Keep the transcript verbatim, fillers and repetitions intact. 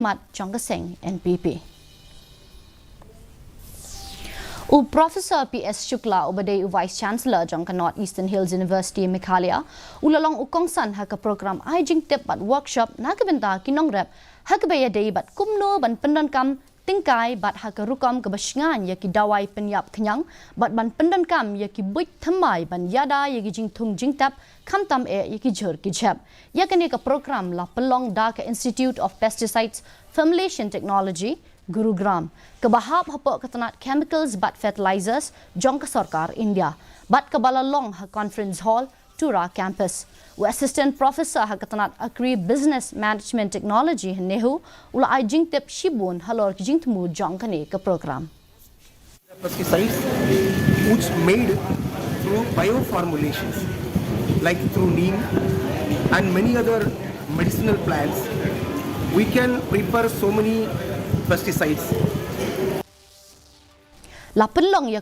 mat jong ka seng N P P. U Professor P S Shukla, uba dei u Vice Chancellor jong ka North Eastern Hills University Meghalaya, u la long u kongsan ha ka program ai jingtip bad workshop na ka bynta ki nongrep ha kaba ïadei bad kumno ban pyndonkam tyngkai bad ha ka rukom kaba shngaiñ ïa ki dawai pynïap khñiang bad ban pyndonkam ïa ki buit thymmai ban ïada ïa ki jingthung jingtep, khamtam eh ïa ki jhur ki jhep. Ïa kane ka program la pynlong da ka Institute of Pesticides Formulation Technology, Gurugram, kaba hap hapoh ka tnat Chemicals bad Fertilizers jong ka sorkar India, bad kaba la long ha Conference Hall, Tura Campus. U Assistant Professor ha ka tnat Agri Business Management Technology ha NEHU u la ai jingtip shibun halor ki jingthmu jong kane ka program. Pesticides which made through bioformulations like through neem and many other medicinal plants, we can prepare so many pesticides. La pynlong ïa